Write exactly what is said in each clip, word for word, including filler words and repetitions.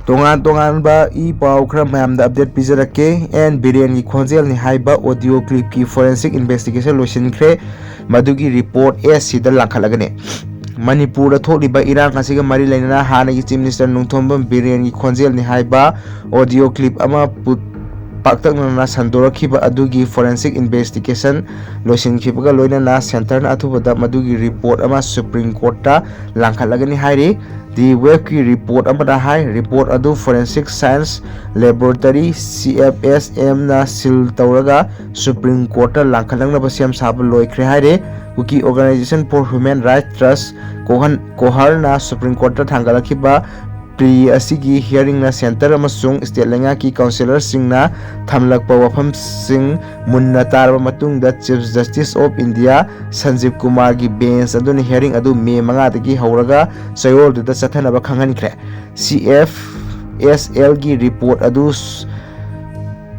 ꯇꯣꯉꯥꯟ ꯇꯣꯉꯥꯟꯕ ꯏ ꯄꯥꯎ ꯈꯔ ꯃꯌꯥꯝꯗ ꯑꯞꯗꯦꯠ ꯄꯤꯖꯔꯛꯀꯦ꯫ ꯑꯦꯟ ꯕꯤꯔꯦꯟꯒꯤ ꯈꯣꯟꯖꯦꯜꯅꯤ ꯍꯥꯏꯕ ꯑꯣꯗꯤꯑꯣ ꯀ꯭ꯂꯤꯞꯀꯤ ꯐꯣꯔꯦꯟꯁꯤꯛ ꯏꯟꯚꯦꯁꯇꯤꯒꯦꯁꯟ ꯂꯣꯏꯁꯤꯟꯈ꯭ꯔꯦ꯫ ꯃꯗꯨꯒꯤ ꯔꯤꯄꯣꯔꯠ ꯑꯦꯁ ꯁꯤꯗ ꯂꯥꯡꯈꯠꯂꯒꯅꯤ꯫ ꯃꯅꯤꯄꯨꯔꯗ ꯊꯣꯛꯂꯤꯕ ꯏꯔꯥꯡ ꯑꯁꯤꯒ ꯃꯔꯤ ꯂꯩꯅꯅ ꯍꯥꯟꯅꯒꯤ ꯆꯤꯐ ꯃꯤꯅꯤꯁꯇꯔ ꯅꯣꯡꯊꯣꯝꯕꯝ ꯕꯤꯔꯦꯟꯒꯤ ꯈꯣꯟꯖꯦꯜꯅꯤ ꯍꯥꯏꯕ ꯑꯣꯗꯤꯑꯣ ꯀ꯭ꯂꯤꯞ ꯑꯃ ꯄꯨ-, ꯄꯥꯛꯇꯛꯅꯅ ꯁꯟꯗꯣꯔꯛꯈꯤꯕ ꯑꯗꯨꯒꯤ ꯐꯣꯔꯦꯟꯁꯤꯛ ꯏꯟꯚꯦꯁꯇꯤꯒꯦꯁꯟ ꯂꯣꯏꯁꯤꯟꯈꯤꯕꯒ ꯂꯣꯏꯅꯅ ꯁꯦꯟꯇꯔꯅ ꯑꯊꯨꯕꯗ ꯃꯗꯨꯒꯤ ꯔꯤꯄꯣꯔꯠ ꯑꯃ ꯁꯨꯄ꯭ꯔꯤꯝ ꯀꯣꯔꯠꯇ ꯂꯥꯡꯈꯠꯂꯒꯅꯤ ꯍꯥꯏꯔꯤ꯫ ꯗꯤ ꯋꯦꯕꯀꯤ ꯔꯤꯄꯣꯔꯠ ꯑꯃꯗ ꯍꯥꯏ, ꯔꯤꯄꯣꯔꯠ ꯑꯗꯨ forensic science laboratory, C F S ꯑꯦꯝꯅ ꯁꯤꯜ ꯇꯧꯔꯒ ꯁꯨꯄ꯭ꯔꯤꯝ ꯀꯣꯔꯠꯇ ꯂꯥꯡꯈꯠꯂꯛꯅꯕ ꯁꯦꯝ ꯁꯥꯕ ꯂꯣꯏꯈ꯭ꯔꯦ ꯍꯥꯏꯔꯦ꯫ Kuki organization for human rights trust, ꯀꯣꯍꯟ-, ꯀꯣꯍꯔꯅ ꯁꯨꯄ꯭ꯔꯤꯝ ꯀꯣꯔꯠꯇ ꯊꯥꯡꯒꯠꯂꯛꯈꯤꯕ ꯄ꯭ꯂꯤ ꯑꯁꯤꯒꯤ ꯍꯤꯌꯥꯔꯤꯡꯅ ꯁꯦꯟꯇꯔ ꯑꯃꯁꯨꯡ ꯁ꯭ꯇꯦꯠ ꯂꯩꯉꯥꯛꯀꯤ ꯀꯥꯎꯟꯁꯤꯂꯔꯁꯤꯡꯅ ꯊꯝꯂꯛꯄ ꯋꯥꯐꯝꯁꯤꯡ ꯃꯨꯟꯅ ꯇꯥꯔꯕ ꯃꯇꯨꯡꯗ chief justice of India Sanjiv ꯀꯨꯃꯥꯔꯒꯤ ꯕꯦꯟꯆ ꯑꯗꯨꯅ ꯍꯤꯌꯥꯔꯤꯡ ꯑꯗꯨ ꯃꯦ ꯃꯉꯥꯗꯒꯤ ꯍꯧꯔꯒ ꯆꯌꯣꯜꯗꯨꯗ ꯆꯠꯊꯅꯕ ꯈꯪꯍꯟꯈ꯭ꯔꯦ꯫ ꯁꯤ ꯑꯦꯐ ꯑꯦꯁ ꯑꯦꯜꯒꯤ ꯔꯤꯄꯣꯔꯠ ꯑꯗꯨ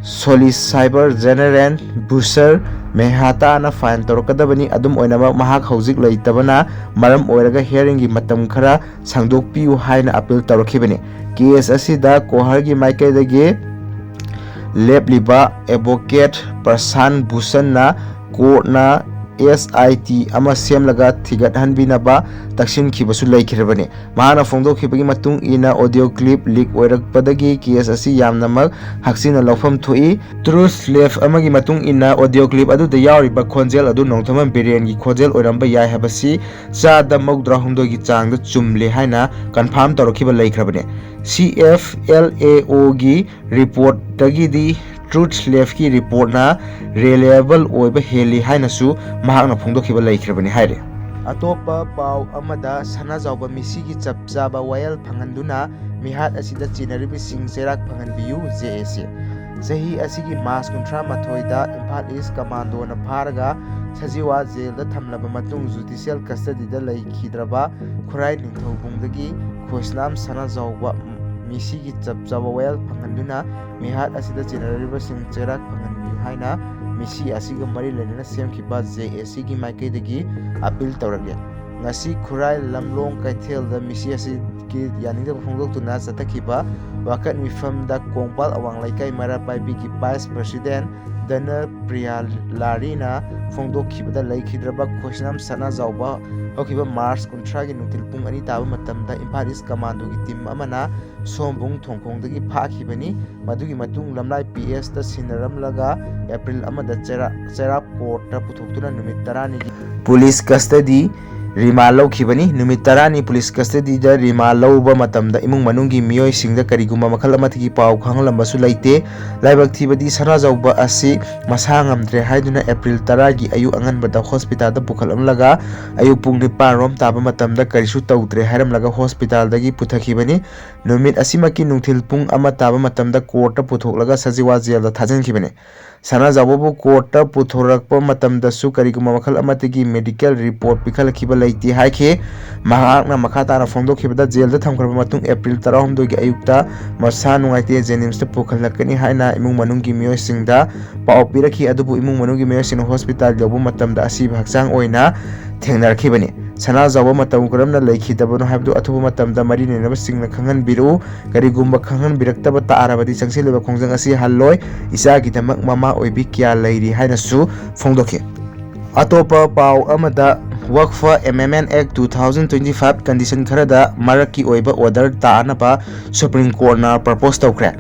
ꯁꯣꯂꯤꯁꯥꯏꯕꯔ ꯖꯦꯅꯔꯦꯜ ꯕꯨꯁꯔ ꯃꯦꯍꯥꯇꯥꯅ ꯐꯥꯏꯜ ꯇꯧꯔꯛꯀꯗꯕꯅꯤ꯫ ꯑꯗꯨꯝ ꯑꯣꯏꯅꯃꯛ, ꯃꯍꯥꯛ ꯍꯧꯖꯤꯛ ꯂꯩꯇꯕꯅ ꯃꯔꯝ ꯑꯣꯏꯔꯒ ꯍꯤꯌꯥꯔꯤꯡꯒꯤ ꯃꯇꯝ ꯈꯔ ꯁꯥꯡꯗꯣꯛꯄꯤꯌꯨ ꯍꯥꯏꯅ ꯑꯄꯤꯜ ꯇꯧꯔꯛꯈꯤꯕꯅꯤ꯫ ꯀꯦꯁ ꯑꯁꯤꯗ ꯀꯣꯍꯔꯒꯤ ꯃꯥꯏꯀꯩꯗꯒꯤ ꯂꯦꯞꯂꯤꯕ ꯑꯦꯗꯚꯣꯀꯦꯠ ꯄ꯭ꯔꯁꯥꯟ ꯚꯨꯁꯟꯅ ꯀꯣꯔꯠꯅ ꯑꯦꯁ ꯑꯥꯏ ꯇꯤ ꯑꯃ ꯁꯦꯝꯂꯒ ꯊꯤꯒꯠꯍꯟꯕꯤꯅꯕ ꯇꯛꯁꯤꯟꯈꯤꯕꯁꯨ ꯂꯩꯈꯤꯔꯕꯅꯤ꯫ ꯃꯍꯥꯛꯅ ꯐꯣꯡꯗꯣꯛꯈꯤꯕꯒꯤ ꯃꯇꯨꯡ ꯏꯟꯅ, ꯑꯣꯗꯤꯑꯣ ꯀ꯭ꯂꯤꯞ ꯂꯤꯛ ꯑꯣꯏꯔꯛꯄꯗꯒꯤ ꯀꯦꯁ ꯑꯁꯤ ꯌꯥꯝꯅꯃꯛ ꯍꯛꯆꯤꯟꯅ ꯂꯧꯐꯝ ꯊꯣꯛꯏ꯫ ꯇ꯭ꯔꯨꯊ ꯂꯦꯐ ꯑꯃꯒꯤ ꯃꯇꯨꯡ ꯏꯟꯅ, ꯑꯣꯗꯤꯑꯣ ꯀ꯭ꯂꯤꯞ ꯑꯗꯨꯗ ꯌꯥꯎꯔꯤꯕ ꯈꯣꯟꯖꯦꯜ ꯑꯗꯨ ꯅꯣꯡꯊꯣꯝꯕꯝ ꯕꯤꯔꯦꯟꯒꯤ ꯈꯣꯟꯖꯦꯜ ꯑꯣꯏꯔꯝꯕ ꯌꯥꯏ ꯍꯥꯏꯕꯁꯤ ꯆꯥꯗ ꯃꯧꯗ꯭ꯔꯥ ꯍꯨꯝꯗꯣꯏꯒꯤ ꯆꯥꯡꯗ ꯆꯨꯝꯂꯦ ꯍꯥꯏꯅ ꯀꯟꯐꯥꯔꯝ ꯇꯧꯔꯛꯈꯤꯕ ꯂꯩꯈ꯭ꯔꯕꯅꯤ꯫ ꯁꯤ ꯑꯦꯐ ꯑꯦꯜ ꯑꯦ ꯑꯣꯒꯤ ꯔꯤꯄꯣꯔꯠꯇꯒꯤꯗꯤ ꯇ꯭ꯔꯨꯊ ꯂꯦꯐꯀꯤ ꯔꯤꯄꯣꯔꯠꯅ ꯔꯤꯂꯦꯕꯜ ꯑꯣꯏꯕ ꯍꯦꯜꯂꯤ ꯍꯥꯏꯅꯁꯨ ꯃꯍꯥꯛꯅ ꯐꯣꯡꯗꯣꯛꯈꯤꯕ ꯂꯩꯈ꯭ꯔꯕꯅꯤ ꯍꯥꯏꯔꯤ꯫ ꯑꯇꯣꯞꯄ ꯄꯥꯎ ꯑꯃꯗ, ꯁꯅꯥꯖꯥꯎꯕ ꯃꯤꯁꯤꯒꯤ ꯆꯞ ꯆꯥꯕ ꯋꯥꯌꯦꯜ ꯐꯪꯍꯟꯗꯨꯅ ꯃꯤꯍꯥꯠ ꯑꯁꯤꯗ ꯆꯦꯟꯅꯔꯤꯕꯁꯤꯡ ꯆꯩꯔꯥꯛ ꯐꯪꯍꯟꯕꯤꯌꯨ, ꯖꯦ ꯑꯦ ꯁꯤ꯫ ꯆꯍꯤ ꯑꯁꯤꯒꯤ ꯃꯥꯔꯆ ꯀꯨꯟꯊ꯭ꯔꯥ ꯃꯥꯊꯣꯏꯗ ꯏꯝꯐꯥꯜ ꯏꯁ ꯀꯃꯥꯟꯗꯣꯅ ꯐꯥꯔꯒ ꯁꯖꯤꯋꯥ ꯖꯦꯜꯗ ꯊꯝꯂꯕ ꯃꯇꯨꯡ, ꯖꯨꯗꯤꯁꯤꯌꯦꯜ ꯀꯁꯇꯗꯤꯗ ꯂꯩꯈꯤꯗ꯭ꯔꯕ ꯈꯨꯔꯥꯏ ꯅꯤꯡꯊꯧꯕꯨꯡꯗꯒꯤ ꯈꯣꯏꯁꯅꯥꯝ ꯁꯅꯥꯖꯥꯎꯕ ꯃꯤꯁꯤꯒꯤ ꯆꯞ ꯆꯥꯕ ꯋꯥꯌꯦꯜ ꯐꯪꯍꯟꯗꯨꯅ ꯃꯤꯍꯥꯠ ꯑꯁꯤꯗ ꯆꯦꯟꯅꯔꯤꯕꯁꯤꯡ ꯆꯩꯔꯥꯛ ꯐꯪꯍꯟꯕꯤꯌꯨ ꯍꯥꯏꯅ ꯃꯤꯁꯤ ꯑꯁꯤꯒ ꯃꯔꯤ ꯂꯩꯅꯅ ꯁꯦꯝꯈꯤꯕ ꯖꯦ ꯑꯦ ꯁꯤꯒꯤ ꯃꯥꯏꯀꯩꯗꯒꯤ ꯑꯄꯤꯜ ꯇꯧꯔꯛꯂꯤ꯫ ꯉꯁꯤ ꯈꯨꯔꯥꯏ ꯂꯝꯂꯣꯡ ꯀꯩꯊꯦꯜꯗ ꯃꯤꯁꯤ ꯑꯁꯤ ꯀꯤ ꯌꯥꯅꯤꯡꯗꯕ ꯐꯣꯡꯗꯣꯛꯇꯨꯅ ꯆꯠꯊꯈꯤꯕ ꯋꯥꯀꯠ ꯃꯤꯐꯝꯗ ꯀꯣꯡꯄꯥꯜ ꯑꯋꯥꯡ ꯂꯩꯀꯥꯏ ꯃꯩꯔꯥ ꯄꯥꯏꯕꯤꯒꯤ ꯚꯥꯏꯁ ꯄ꯭ꯔꯁꯤꯗꯦꯟ ꯙꯅ ꯄ꯭ꯔꯤꯌꯥ ꯂꯥꯔꯤꯅ ꯐꯣꯡꯗꯣꯛꯈꯤꯕꯗ, ꯂꯩꯈꯤꯗ꯭ꯔꯕ ꯈꯣꯏꯁꯅꯥꯝ ꯁꯅꯥꯖꯥꯎꯕ ꯍꯧꯈꯤꯕ ꯃꯥꯔꯆ ꯀꯨꯟꯊ꯭ꯔꯥꯒꯤ ꯅꯨꯡꯊꯤꯜ ꯄꯨꯡ ꯑꯅꯤ ꯇꯥꯕ ꯃꯇꯝꯗ ꯏꯝꯐꯥꯜ ꯏꯁ ꯀꯃꯥꯟꯗꯣꯒꯤ ꯇꯤꯝ ꯑꯃꯅ ꯁꯣꯝꯕꯨꯡ ꯊꯣꯡꯈꯣꯡꯗꯒꯤ ꯐꯥꯈꯤꯕꯅꯤ꯫ ꯃꯗꯨꯒꯤ ꯃꯇꯨꯡ ꯂꯝꯂꯥꯏ ꯄꯤ ꯑꯦꯁꯇ ꯁꯤꯟꯅꯔꯝꯂꯒ ꯑꯦꯄ꯭ꯔꯤꯜ ꯑꯃꯗ ꯆꯩꯔꯥ-, ꯆꯩꯔꯥꯞ ꯀꯣꯔꯠꯇ ꯄꯨꯊꯣꯛꯇꯨꯅ ꯅꯨꯃꯤꯠ ꯇꯔꯥꯅꯤꯒꯤ ꯄꯨꯂꯤꯁ ꯀꯁꯇꯗꯤ ꯔꯤꯃꯥꯟ ꯂꯧꯈꯤꯕꯅꯤ꯫ ꯅꯨꯃꯤꯠ ꯇꯔꯥꯅꯤ ꯄꯨꯂꯤꯁ ꯀꯁꯇꯗꯤꯗ ꯔꯤꯃꯥꯟ ꯂꯧꯕ ꯃꯇꯝꯗ ꯏꯃꯨꯡ ꯃꯅꯨꯡꯒꯤ ꯃꯤꯑꯣꯏꯁꯤꯡꯗ ꯀꯔꯤꯒꯨꯝꯕ ꯃꯈꯜ ꯑꯃꯠꯇꯒꯤ ꯄꯥꯎ ꯈꯪꯍꯜꯂꯝꯕꯁꯨ ꯂꯩꯇꯦ꯫ ꯂꯥꯏꯕꯛ ꯊꯤꯕꯗꯤ ꯁꯅꯥꯖꯥꯎꯕ ꯑꯁꯤ ꯃꯁꯥ ꯉꯝꯗ꯭ꯔꯦ ꯍꯥꯏꯗꯨꯅ ꯑꯦꯄ꯭ꯔꯤꯜ ꯇꯔꯥꯒꯤ ꯑꯌꯨꯛ ꯑꯉꯟꯕꯗ ꯍꯣꯁꯄꯤꯇꯥꯜꯗ ꯄꯨꯈꯠꯂꯝꯂꯒ ꯑꯌꯨꯛ ꯄꯨꯡ ꯅꯤꯄꯥꯟ ꯔꯣꯝ ꯇꯥꯕ ꯃꯇꯝꯗ ꯀꯔꯤꯁꯨ ꯇꯧꯗ꯭ꯔꯦ ꯍꯥꯏꯔꯝꯂꯒ ꯍꯣꯁꯄꯤꯇꯥꯜꯗꯒꯤ ꯄꯨꯊꯈꯤꯕꯅꯤ꯫ ꯅꯨꯃꯤꯠ ꯑꯁꯤꯃꯛꯀꯤ ꯅꯨꯡꯊꯤꯜ ꯄꯨꯡ ꯑꯃ ꯇꯥꯕ ꯃꯇꯝꯗ ꯀꯣꯔꯠꯇ ꯄꯨꯊꯣꯛꯂꯒ ꯁꯖꯤꯋꯥ ꯖꯦꯜꯗ ꯊꯥꯖꯤꯟꯈꯤꯕꯅꯤ꯫ ꯁꯅꯥꯖꯥꯎꯕꯕꯨ ꯀꯣꯔꯠꯇ ꯄꯨꯊꯣꯔꯛꯄ ꯃꯇꯝꯗꯁꯨ ꯀꯔꯤꯒꯨꯝꯕ ꯃꯈꯜ ꯑꯃꯠꯇꯒꯤ ꯃꯦꯗꯤꯀꯦꯜ ꯔꯤꯄꯣꯔꯠ ꯄꯤꯈꯠꯂꯛꯈꯤꯕ ꯂꯩꯇꯦ ꯍꯥꯏꯈꯤ꯫ ꯃꯍꯥꯛꯅ ꯃꯈꯥ ꯇꯥꯅ ꯐꯣꯡꯗꯣꯛꯈꯤꯕꯗ, ꯖꯦꯜꯗ ꯊꯝꯈ꯭ꯔꯕ ꯃꯇꯨꯡ ꯑꯦꯄ꯭ꯔꯤꯜ ꯇꯔꯥꯍꯨꯝꯗꯣꯏꯒꯤ ꯑꯌꯨꯛꯇ ꯃꯁꯥ ꯅꯨꯡꯉꯥꯏꯇꯦ, ꯖꯦꯅꯤꯝꯁꯇ ꯄꯨꯈꯠꯂꯛꯀꯅꯤ ꯍꯥꯏꯅ ꯏꯃꯨꯡ ꯃꯅꯨꯡꯒꯤ ꯃꯤꯑꯣꯏꯁꯤꯡꯗ ꯄꯥꯎ ꯄꯤꯔꯛꯈꯤ꯫ ꯑꯗꯨꯕꯨ ꯏꯃꯨꯡ ꯃꯅꯨꯡꯒꯤ ꯃꯤꯑꯣꯏꯁꯤꯡꯅ ꯍꯣꯁꯄꯤꯇꯥꯜ ꯌꯧꯕ ꯃꯇꯝꯗ ꯑꯁꯤꯕ ꯍꯛꯆꯥꯡ ꯑꯣꯏꯅ ꯊꯦꯡꯅꯔꯛꯈꯤꯕꯅꯤ꯫ ꯁꯅꯥꯖꯥꯎꯕ ꯃꯇꯧ ꯀꯔꯝꯅ ꯂꯩꯈꯤꯗꯕꯅꯣ ꯍꯥꯏꯕꯗꯨ ꯑꯊꯨꯕ ꯃꯇꯝꯗ ꯃꯔꯤ ꯂꯩꯅꯕꯁꯤꯡꯅ ꯈꯪꯍꯟꯕꯤꯔꯛꯎ꯫ ꯀꯔꯤꯒꯨꯝꯕ ꯈꯪꯍꯟꯕꯤꯔꯛꯇꯕ ꯇꯥꯔꯕꯗꯤ ꯆꯪꯁꯤꯜꯂꯤꯕ ꯈꯣꯡꯖꯪ ꯑꯁꯤ ꯍꯜꯂꯣꯏ꯫ ꯏꯆꯥꯒꯤꯗꯃꯛ ꯃꯃꯥ ꯑꯣꯏꯕꯤ ꯀꯌꯥ ꯂꯩꯔꯤ ꯍꯥꯏꯅꯁꯨ ꯐꯣꯡꯗꯣꯛꯈꯤ꯫ ꯑꯇꯣꯞꯄ ꯄꯥꯎ ꯑꯃꯗ, ꯋꯛꯐ ꯑꯦꯃꯦꯟꯃꯦꯟ act two thousand twenty five condition ꯈꯔꯗ ꯃꯔꯛꯀꯤ ꯑꯣꯏꯕ ꯑꯣꯔꯗꯔ ꯇꯥꯅꯕ ꯁꯨꯄ꯭ꯔꯤꯝ ꯀꯣꯔꯠꯅ ꯄ꯭ꯔꯄꯣꯁ ꯇꯧꯈ꯭ꯔꯦ꯫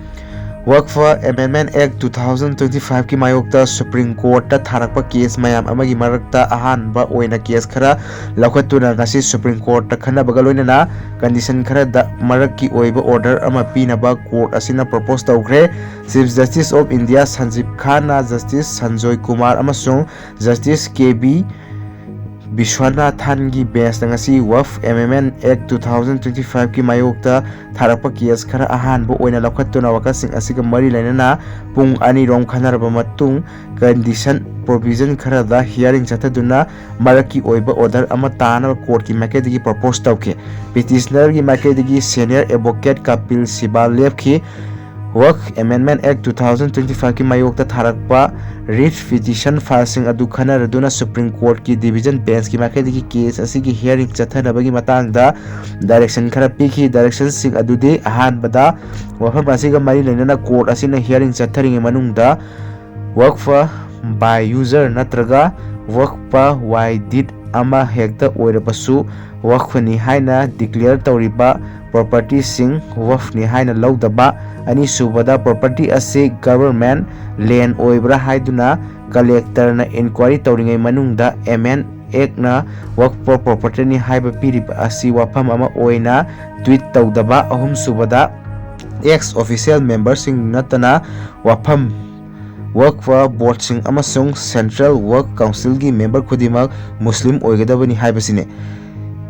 ꯋꯛꯐ ꯑꯦꯃꯦꯟꯃꯦꯟ ꯑꯦꯛ ꯇꯨ ꯊꯥꯎꯖꯟ ꯇ꯭ꯋꯦꯟꯇꯤ ꯐꯥꯏꯚꯀꯤ ꯃꯥꯌꯣꯛꯇ ꯁꯨꯄ꯭ꯔꯤꯝ ꯀꯣꯔꯠꯇ ꯊꯥꯔꯛꯄ ꯀꯦꯁ ꯃꯌꯥꯝ ꯑꯃꯒꯤ ꯃꯔꯛꯇ ꯑꯍꯥꯟꯕ ꯑꯣꯏꯅ ꯀꯦꯁ ꯈꯔ ꯂꯧꯈꯠꯇꯨꯅ ꯉꯁꯤ ꯁꯨꯄ꯭ꯔꯤꯝ ꯀꯣꯔꯠꯇ ꯈꯟꯅꯕꯒ ꯂꯣꯏꯅꯅ ꯀꯟꯗꯤꯁꯟ ꯈꯔꯗ ꯃꯔꯛꯀꯤ ꯑꯣꯏꯕ ꯑꯣꯔꯗꯔ ꯑꯃ ꯄꯤꯅꯕ ꯀꯣꯔꯠ ꯑꯁꯤꯅ ꯄ꯭ꯔꯄꯣꯁ ꯇꯧꯈ꯭ꯔꯦ꯫ Chief justice of India Sanjiv ꯈꯥꯟꯅ ꯖꯁꯇꯤꯁ ꯁꯟꯖꯣꯏ ꯀꯨꯃꯥꯔ ꯑꯃꯁꯨꯡ ꯖꯁꯇꯤꯁ ꯀꯦ ꯕꯤ ꯕꯤꯁ꯭ꯋꯥꯅꯥꯊꯟꯒꯤ ꯕꯦꯟꯁꯅ ꯉꯁꯤ ꯋꯛꯐ ꯑꯦꯃꯦꯟꯃꯦꯟ ꯑꯦꯛ ꯇꯨ ꯊꯥꯎꯖꯟ ꯇ꯭ꯋꯦꯟꯇꯤ ꯐꯥꯏꯚꯀꯤ ꯃꯥꯌꯣꯛꯇ ꯊꯥꯔꯛꯄ ꯀꯦꯁ ꯈꯔ ꯑꯍꯥꯟꯕ ꯑꯣꯏꯅ ꯂꯧꯈꯠꯇꯨꯅ ꯋꯥꯀꯠꯁꯤꯡ ꯑꯁꯤꯒ ꯃꯔꯤ ꯂꯩꯅꯅ ꯄꯨꯡ ꯑꯅꯤꯔꯣꯝ ꯈꯟꯅꯔꯕ ꯃꯇꯨꯡ, ꯀꯟꯗꯤꯁꯟ ꯄ꯭ꯔꯣꯚꯤꯖꯟ ꯈꯔꯗ ꯍꯤꯌꯥꯔꯤꯡ ꯆꯠꯊꯗꯨꯅ ꯃꯔꯛꯀꯤ ꯑꯣꯏꯕ ꯑꯣꯔꯗꯔ ꯑꯃ ꯇꯥꯅꯕ ꯀꯣꯔꯠꯀꯤ ꯃꯥꯏꯀꯩꯗꯒꯤ ꯄ꯭ꯔꯄꯣꯁ ꯇꯧꯈꯤ꯫ ꯄꯤꯇꯤꯁꯅꯔꯒꯤ ꯃꯥꯏꯀꯩꯗꯒꯤ ꯁꯦꯅꯤꯌꯔ ꯑꯦꯗꯚꯣꯀꯦꯠ ꯀꯄꯤꯜ ꯁꯤꯕꯥꯜ ꯂꯦꯞꯈꯤ꯫ Work Amendment Act two thousand twenty five ꯀꯤ ꯃꯥꯌꯣꯛꯇ ꯊꯥꯔꯛꯄ writ petition fileꯁꯤꯡ ꯑꯗꯨ ꯈꯟꯅꯔꯗꯨꯅ Supreme Courtꯀꯤ Division Benchꯀꯤ ꯃꯥꯏꯀꯩꯗꯒꯤ case ꯑꯁꯤꯒꯤ hearing ꯆꯠꯊꯅꯕꯒꯤ ꯃꯇꯥꯡꯗ direction ꯈꯔ ꯄꯤꯈꯤ꯫ Directionꯁꯤꯡ ꯑꯗꯨꯗꯤ, ꯑꯍꯥꯟꯕꯗ, ꯋꯥꯐꯝ ꯑꯁꯤꯒ ꯃꯔꯤ ꯂꯩꯅꯅ court ꯑꯁꯤꯅ hearing ꯆꯠꯊꯔꯤꯉꯩ ꯃꯅꯨꯡꯗ Waqf by user ꯅꯠꯇ꯭ꯔꯒ Waqf by deed ꯑꯃ ꯍꯦꯛꯇ ꯑꯣꯏꯔꯕꯁꯨ, Waqfꯅꯤ ꯍꯥꯏꯅ declare ꯇꯧꯔꯤꯕ propertyꯁꯤꯡ Waqfꯅꯤ ꯍꯥꯏꯅ ꯂꯧꯗꯕ꯫ ꯑꯅꯤꯁꯨꯕꯗ, property ꯑꯁꯤ government land ꯑꯣꯏꯕ꯭ꯔꯥ ꯍꯥꯏꯗꯨꯅ collectorꯅ inquiry ꯇꯧꯔꯤꯉꯩ ꯃꯅꯨꯡꯗ Amendment Actꯅ Waqf propertyꯅꯤ ꯍꯥꯏꯕ ꯄꯤꯔꯤꯕ ꯑꯁꯤ ꯋꯥꯐꯝ ꯑꯃ ꯑꯣꯏꯅ treat ꯇꯧꯗꯕ꯫ ꯑꯍꯨꯝꯁꯨꯕꯗ, ex officio memberꯁꯤꯡ ꯅꯠꯇꯅ ꯋꯥꯐꯝ Waqf boardꯁꯤꯡ ꯑꯃꯁꯨꯡ Central Waqf Councilꯒꯤ member ꯈꯨꯗꯤꯡꯃꯛ Muslim ꯑꯣꯏꯒꯗꯕꯅꯤ ꯍꯥꯏꯕꯁꯤꯅꯤ꯫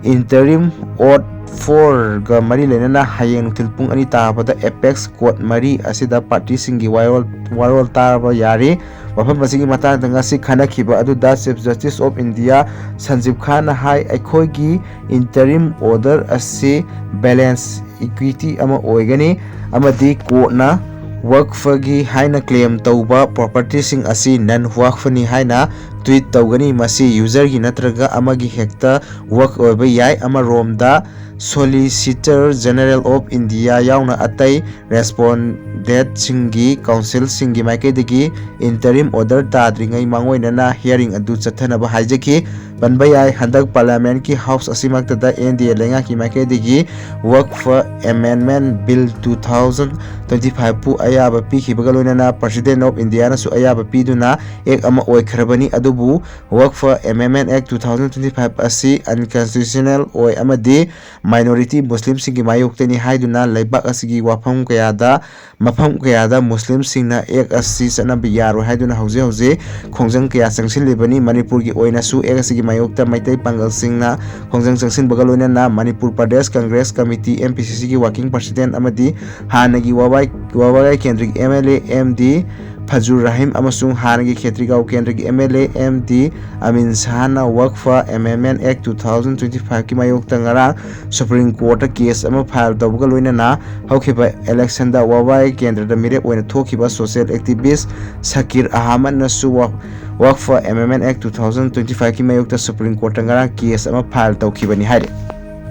Interim Order fourꯒ ꯃꯔꯤ ꯂꯩꯅꯅ ꯍꯌꯦꯡ ꯅꯨꯡꯊꯤꯜ ꯄꯨꯡ ꯑꯅꯤ ꯇꯥꯕꯗ apex court ꯃꯔꯤ ꯑꯁꯤꯗ partyꯁꯤꯡꯒꯤ ꯋꯥꯔꯣꯜ, ꯋꯥꯔꯣꯜ ꯇꯥꯕ ꯌꯥꯔꯤ꯫ ꯋꯥꯐꯝ ꯑꯁꯤꯒꯤ ꯃꯇꯥꯡꯗ ꯉꯁꯤ ꯈꯟꯅꯈꯤꯕ ꯑꯗꯨꯗ Chief Justice of India ꯁꯟꯖꯤꯕ ꯈꯥꯟꯅ ꯍꯥꯏ, ꯑꯩꯈꯣꯏꯒꯤ interim order ꯑꯁꯤ balance equity ꯑꯃ ꯑꯣꯏꯒꯅꯤ ꯑꯃꯗꯤ courtꯅ Waqfꯒꯤ ꯍꯥꯏꯅ claim ꯇꯧꯕ propertyꯁꯤꯡ ꯑꯁꯤ non Waqfꯅꯤ ꯍꯥꯏꯅ treat ꯇꯧꯒꯅꯤ꯫ ꯃꯁꯤ userꯒꯤ ꯅꯠꯇ꯭ꯔꯒ ꯑꯃꯒꯤ ꯍꯦꯛꯇ Waqf ꯑꯣꯏꯕ ꯌꯥꯏ꯫ ꯑꯃꯔꯣꯝꯗ, Solicitor General of India ꯌꯥꯎꯅ ꯑꯇꯩ respondentꯁꯤꯡꯒꯤ councilꯁꯤꯡꯒꯤ ꯃꯥꯏꯀꯩꯗꯒꯤ interim order ꯇꯥꯗ꯭ꯔꯤꯉꯩ ꯃꯥꯡꯑꯣꯏꯅꯅ hearing ꯑꯗꯨ ꯆꯠꯊꯅꯕ ꯍꯥꯏꯖꯈꯤ꯫ ꯄꯟꯕ ꯌꯥꯏ, ꯍꯟꯗꯛ parliamentꯀꯤ house ꯑꯁꯤꯃꯛꯇꯗ NDA ꯂꯩꯉꯥꯛꯀꯤ ꯃꯥꯏꯀꯩꯗꯒꯤ Waqf Amendment Bill two thousand twenty five ꯄꯨ ꯑꯌꯥꯕ ꯄꯤꯈꯤꯕꯒ ꯂꯣꯏꯅꯅ President of Indiaꯅꯁꯨ ꯑꯌꯥꯕ ꯄꯤꯗꯨꯅ act ꯑꯃ ꯑꯣꯏꯈ꯭ꯔꯕꯅꯤ꯫ ꯑꯗꯨꯕꯨ Waqf Amendment Act two thousand twenty five ꯑꯁꯤ unconstitutional ꯑꯣꯏ ꯑꯃꯗꯤ minority Muslimꯁꯤꯡꯒꯤ ꯃꯥꯌꯣꯛꯇꯅꯤ ꯍꯥꯏꯗꯨꯅ ꯂꯩꯕꯥꯛ ꯑꯁꯤꯒꯤ ꯋꯥꯐꯝ ꯀꯌꯥꯗ, ꯃꯐꯝ ꯀꯌꯥꯗ Muslimꯁꯤꯡꯅ act ꯑꯁꯤ ꯆꯠꯅꯕ ꯌꯥꯔꯣꯏ ꯍꯥꯏꯗꯨꯅ ꯍꯧꯖꯤꯛ ꯍꯧꯖꯤꯛ ꯈꯣꯡꯖꯪ ꯀꯌꯥ ꯆꯪꯁꯤꯜꯂꯤꯕꯅꯤ꯫ ꯃꯅꯤꯄꯨꯔꯒꯤ ꯑꯣꯏꯅꯁꯨ act ꯑꯁꯤꯒꯤ ꯃꯥꯌꯣꯛꯇ ꯃꯩꯇꯩ ꯄꯥꯡꯒꯜꯁꯤꯡꯅ ꯈꯣꯡꯖꯪ ꯆꯪꯁꯤꯟꯕꯒ ꯂꯣꯏꯅꯅ Manipur Pradesh Congress Committee, MPCCꯒꯤ working president ꯑꯃꯗꯤ ꯍꯥꯟꯅꯒꯤ ꯋꯥꯕꯥꯏ, ꯋꯥꯕꯒꯥꯏ ꯀꯦꯟꯗ꯭ꯔꯒꯤ MLA ꯑꯦꯝ ꯗꯤ ꯐꯖꯨꯔ ꯔꯍꯤꯝ ꯑꯃꯁꯨꯡ ꯍꯥꯟꯅꯒꯤ ꯈꯦꯇ꯭ꯔꯤꯒꯥꯎ ꯀꯦꯟꯗ꯭ꯔꯒꯤ M L A M D Amin ꯁꯍꯥꯅ ꯋꯛꯐ ꯑꯦꯃꯦꯟꯃꯦꯟ ꯑꯦꯛ ꯇꯨ ꯊꯥꯎꯖꯟ ꯇ꯭ꯋꯦꯟꯇꯤ ꯐꯥꯏꯚꯀꯤ ꯃꯥꯌꯣꯛꯇ ꯉꯔꯥꯡ ꯁꯨꯄ꯭ꯔꯤꯝ ꯀꯣꯔꯠꯇ ꯀꯦꯁ ꯑꯃ ꯐꯥꯏꯜ ꯇꯧꯕꯒ ꯂꯣꯏꯅꯅ ꯍꯧꯈꯤꯕ ꯏꯂꯦꯛꯁꯟꯗ ꯋꯥꯕꯥꯏ ꯀꯦꯟꯗ꯭ꯔꯗ ꯃꯤꯔꯦꯞ ꯑꯣꯏꯅ ꯊꯣꯛꯈꯤꯕ ꯁꯣꯁꯤꯌꯦꯜ ꯑꯦꯛꯇꯤꯚꯤꯁ꯭ꯠ ꯁꯀꯤꯔ ꯑꯍꯃꯗꯅꯁꯨ ꯋꯛ-, ꯋꯛꯐ ꯑꯦꯃꯦꯟꯃꯦꯟ ꯑꯦꯛ ꯇꯨ ꯊꯥꯎꯖꯟ ꯇ꯭ꯋꯦꯟꯇꯤ ꯐꯥꯏꯚꯀꯤ ꯃꯥꯌꯣꯛꯇ ꯁꯨꯄ꯭ꯔꯤꯝ ꯀꯣꯔꯠꯇ ꯉꯔꯥꯡ ꯀꯦꯁ ꯑꯃ ꯐꯥꯏꯜ ꯇꯧꯈꯤꯕꯅꯤ ꯍꯥꯏꯔꯤ꯫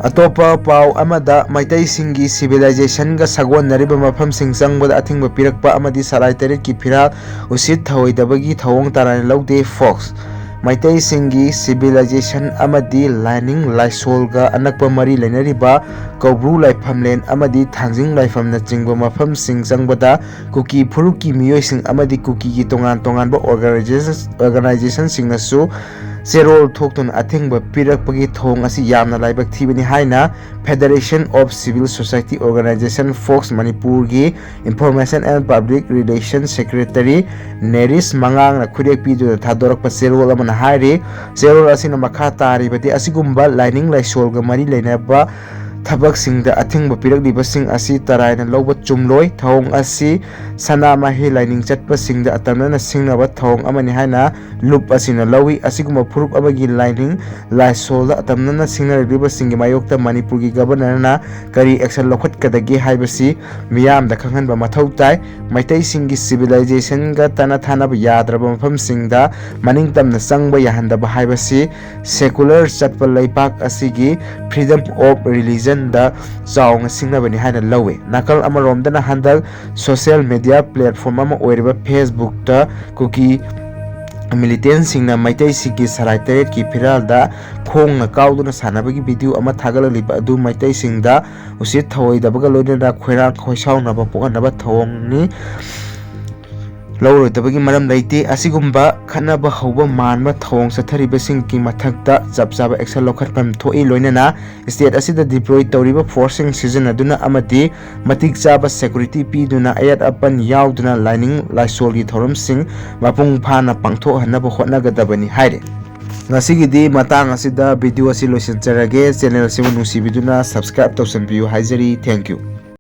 ꯑꯇꯣꯞꯄ ꯄꯥꯎ ꯑꯃꯗ, ꯃꯩꯇꯩꯁꯤꯡꯒꯤ ꯁꯤꯚꯤꯂꯥꯏꯖꯦꯁꯟꯒ ꯁꯥꯒꯣꯟꯅꯔꯤꯕ ꯃꯐꯝꯁꯤꯡ ꯆꯪꯕꯗ ꯑꯊꯤꯡꯕ ꯄꯤꯔꯛꯄ ꯑꯃꯗꯤ ꯁꯂꯥꯏ ꯇꯔꯦꯠꯀꯤ ꯐꯤꯔꯥꯜ ꯎꯁꯤꯠ ꯊꯑꯣꯏꯗꯕꯒꯤ ꯊꯧꯑꯣꯡ ꯇꯔꯥꯏꯅ ꯂꯧꯗꯦ, ꯐꯣꯛꯁ꯫ ꯃꯩꯇꯩꯁꯤꯡꯒꯤ ꯁꯤꯚꯤꯂꯥꯏꯖꯦꯁꯟ ꯑꯃꯗꯤ ꯂꯥꯏꯅꯤꯡ ꯂꯥꯏꯁꯣꯜꯒ ꯑꯅꯛꯄ ꯃꯔꯤ ꯂꯩꯅꯔꯤꯕ ꯀꯧꯕ꯭ꯔꯨ ꯂꯥꯏꯐꯝꯂꯦꯟ ꯑꯃꯗꯤ ꯊꯥꯡꯖꯤꯡ ꯂꯥꯏꯐꯝꯅꯆꯤꯡꯕ ꯃꯐꯝꯁꯤꯡ ꯆꯪꯕꯗ ꯀꯨꯀꯤ ꯐꯨꯔꯨꯞꯀꯤ ꯃꯤꯑꯣꯏꯁꯤꯡ ꯑꯃꯗꯤ ꯀꯨꯀꯤꯒꯤ ꯇꯣꯉꯥꯟ ꯇꯣꯉꯥꯟꯕ ꯑꯣꯔꯒꯅꯥꯏꯖꯦꯁꯟ-, ꯑꯣꯔꯒꯅꯥꯏꯖꯦꯁꯟꯁꯤꯡꯅꯁꯨ ꯆꯦꯔꯣꯜ ꯊꯣꯛꯇꯨꯅ ꯑꯊꯤꯡꯕ ꯄꯤꯔꯛꯄꯒꯤ ꯊꯧꯑꯣꯡ ꯑꯁꯤ ꯌꯥꯝꯅ ꯂꯥꯏꯕꯛ ꯊꯤꯕꯅꯤ ꯍꯥꯏꯅ Federation of Civil Society Organisation, fox ꯃꯅꯤꯄꯨꯔꯒꯤ Information and Public Relation Secretary ꯅꯦꯔꯤꯁ ꯃꯉꯥꯡꯅ ꯈꯨꯔꯦꯛ ꯄꯤꯗꯨꯅ ꯊꯥꯗꯣꯔꯛꯄ ꯆꯦꯔꯣꯜ ꯑꯃꯅ ꯍꯥꯏꯔꯤ꯫ ꯆꯦꯔꯣꯜ ꯑꯁꯤꯅ ꯃꯈꯥ ꯇꯥꯔꯤꯕꯗꯤ, ꯑꯁꯤꯒꯨꯝꯕ ꯂꯥꯏꯅꯤꯡ ꯂꯥꯏꯁꯣꯜꯒ ꯃꯔꯤ ꯂꯩꯅꯕ ꯊꯕꯛꯁꯤꯡꯗ ꯑꯊꯤꯡꯕ ꯄꯤꯔꯛꯂꯤꯕꯁꯤꯡ ꯑꯁꯤ ꯇꯔꯥꯏꯅ ꯂꯧꯕ ꯆꯨꯝꯂꯣꯏ꯫ ꯊꯧꯑꯣꯡ ꯑꯁꯤ ꯁꯅꯥꯃꯍꯤ ꯂꯥꯏꯅꯤꯡ ꯆꯠꯄꯁꯤꯡꯗ ꯑꯇꯝꯅꯅ ꯁꯤꯡꯅꯕ ꯊꯧꯑꯣꯡ ꯑꯃꯅꯤ ꯍꯥꯏꯅ ꯂꯨꯞ ꯑꯁꯤꯅ ꯂꯧꯏ꯫ ꯑꯁꯤꯒꯨꯝꯕ ꯐꯨꯔꯨꯞ ꯑꯃꯒꯤ ꯂꯥꯏꯅꯤꯡ ꯂꯥꯏꯁꯣꯜꯗ ꯑꯇꯝꯅꯅ ꯁꯤꯡꯅꯔꯛꯂꯤꯕꯁꯤꯡꯒꯤ ꯃꯥꯌꯣꯛꯇ ꯃꯅꯤꯄꯨꯔꯒꯤ ꯒꯕꯔꯅꯔꯅ ꯀꯔꯤ ꯑꯦꯛꯁꯟ ꯂꯧꯈꯠꯀꯗꯒꯦ ꯍꯥꯏꯕꯁꯤ ꯃꯤꯌꯥꯝꯗ ꯈꯪꯍꯟꯕ ꯃꯊꯧ ꯇꯥꯏ꯫ ꯃꯩꯇꯩꯁꯤꯡꯒꯤ ꯁꯤꯚꯤꯂꯥꯏꯖꯦꯁꯟꯒ ꯇꯅ ꯊꯥꯅꯕ ꯌꯥꯗ꯭ꯔꯕ ꯃꯐꯝꯁꯤꯡꯗ ꯃꯅꯤꯡ ꯇꯝꯅ ꯆꯪꯕ ꯌꯥꯍꯟꯗꯕ ꯍꯥꯏꯕꯁꯤ ꯁꯦꯀꯨꯂꯔ ꯆꯠꯄ ꯂꯩꯕꯥꯛ ꯑꯁꯤꯒꯤ freedom of religionꯗ ꯆꯥꯎꯅ ꯁꯤꯡꯅꯕꯅꯤ ꯍꯥꯏꯅ ꯂꯧꯏ꯫ ꯅꯥꯀꯜ ꯑꯃꯔꯣꯝꯗꯅ, ꯍꯟꯗꯛ ꯁꯣꯁꯤꯌꯦꯜ ꯃꯤꯗꯤꯌꯥ ꯄ꯭ꯂꯦꯠꯐꯣꯔꯝ ꯑꯃ ꯑꯣꯏꯔꯤꯕ ꯐꯦꯁꯕꯨꯛꯇ ꯀꯨꯀꯤ ꯃꯤꯂꯤꯇꯦꯟꯁꯤꯡꯅ ꯃꯩꯇꯩꯁꯤꯡꯒꯤ ꯁꯂꯥꯏ ꯇꯔꯦꯠꯀꯤ ꯐꯤꯔꯥꯜꯗ ꯈꯣꯡꯅ ꯀꯥꯎꯗꯨꯅ ꯁꯥꯟꯅꯕꯒꯤ ꯚꯤꯗꯤꯑꯣ ꯑꯃ ꯊꯥꯒꯠꯂꯛꯂꯤꯕ ꯑꯗꯨ ꯃꯩꯇꯩꯁꯤꯡꯗ ꯎꯁꯤꯠ ꯊꯑꯣꯏꯗꯕꯒ ꯂꯣꯏꯅꯅ ꯈꯣꯏꯔꯥꯡ ꯈꯣꯏꯁꯥꯎꯅꯕ ꯄꯣꯛꯍꯟꯅꯕ ꯊꯧꯑꯣꯡꯅꯤ꯫ ꯂꯧꯔꯣꯏꯗꯕꯒꯤ ꯃꯔꯝ ꯂꯩꯇꯦ꯫ ꯑꯁꯤꯒꯨꯝꯕ ꯈꯠꯅꯕ ꯍꯧꯕ ꯃꯥꯟꯕ ꯊꯧꯑꯣꯡ ꯆꯠꯊꯔꯤꯕꯁꯤꯡꯒꯤ ꯃꯊꯛꯇ ꯆꯞ ꯆꯥꯕ ꯑꯦꯛꯁꯟ ꯂꯧꯈꯠꯐꯝ ꯊꯣꯛꯏ꯫ ꯂꯣꯏꯅꯅ ꯁ꯭ꯇꯦꯠ ꯑꯁꯤꯗ ꯗꯤꯄ꯭ꯂꯣꯏ ꯇꯧꯔꯤꯕ ꯐꯣꯔꯁꯁꯤꯡ ꯁꯤꯖꯤꯟꯅꯗꯨꯅ ꯑꯃꯗꯤ ꯃꯇꯤꯛ ꯆꯥꯕ ꯁꯦꯀꯨꯔꯤꯇꯤ ꯄꯤꯗꯨꯅ ꯑꯌꯦꯠ ꯑꯄꯟ ꯌꯥꯎꯗꯅ ꯂꯥꯏꯅꯤꯡ ꯂꯥꯏꯁꯣꯜꯒꯤ ꯊꯧꯔꯝꯁꯤꯡ ꯃꯄꯨꯡ ꯐꯥꯅ ꯄꯥꯡꯊꯣꯛꯍꯟꯅꯕ ꯍꯣꯠꯅꯒꯗꯕꯅꯤ ꯍꯥꯏꯔꯤ꯫ ꯉꯁꯤꯒꯤꯗꯤ ꯃꯇꯥꯡ ꯑꯁꯤꯗ ꯚꯤꯗꯤꯑꯣ ꯑꯁꯤ ꯂꯣꯏꯁꯤꯟꯖꯔꯒꯦ꯫ ꯆꯦꯅꯦꯜ ꯑꯁꯤꯕꯨ ꯅꯨꯡꯁꯤꯕꯤꯗꯨꯅ ꯁꯕꯁꯀ꯭ꯔꯥꯏꯕ ꯇꯧꯁꯟꯕꯤꯌꯨ ꯍꯥꯏꯖꯔꯤ꯫ Thank you꯫